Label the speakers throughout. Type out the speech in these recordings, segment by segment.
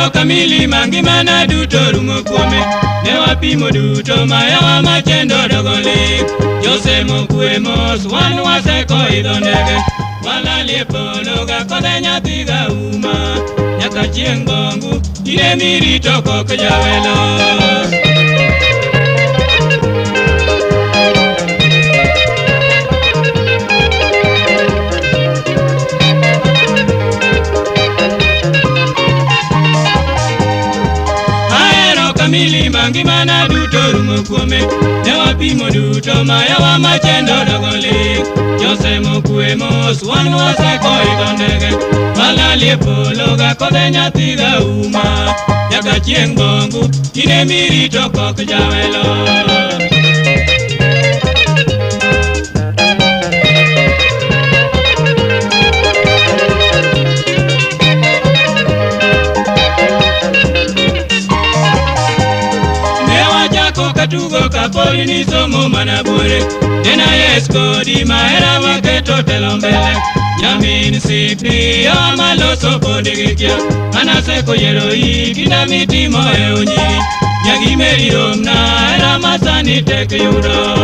Speaker 1: Ahero kamili mangimana duto rumo kuome. Ne wapimo duto mayawa machendo dogo lik. Jose mokwe mos wan waseko idho ndege. Walalie polo ga kodhe nyathi ga uma. Nyaka chieng' bongu ine mirito kok jawelo. Kamili mangimana duto rumo kuome. Ne wapimo duto mayawa machendo dogo lik. Jose mokwe mos wan waseko idho ndege. Walalie polo ga kodhe nyathi ga uma. Nyaka chieng' bongu ine mirito kok jawelo. Katugo kapori ni somo mana buore. Nena yes kodi mahera waketo telo mbele. Nyamin sipi amaloso podi gikia. Anaseko yiero kinda mitimo e onyiri. Nyagimeri romna hera masani tek yudo.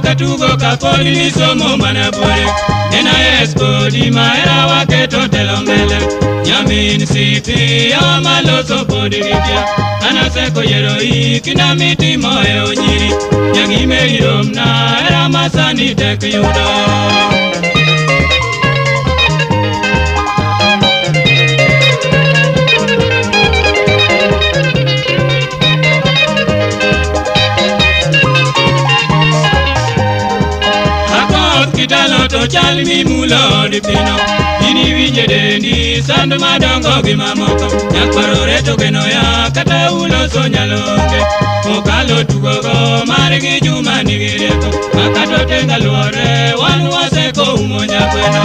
Speaker 1: Katugo kapori ni somo mana buore. Nena yes kodi mahera waketo telo mbele. Nyamin sipi amaloso podi gikia. Anaseko yiero kinda mitimo e onyiri. Nyagimeri romna hera masani tek yudo. Kitalo to chal mimulo od pino. Ini winje dendi sand madongo gi mamoko. Nyakwarore to geno ya kata uloso nyalonge. Okalo tugogo margi Juma nigi rieko. Makato tenga luore wan waseko umo nyakweno.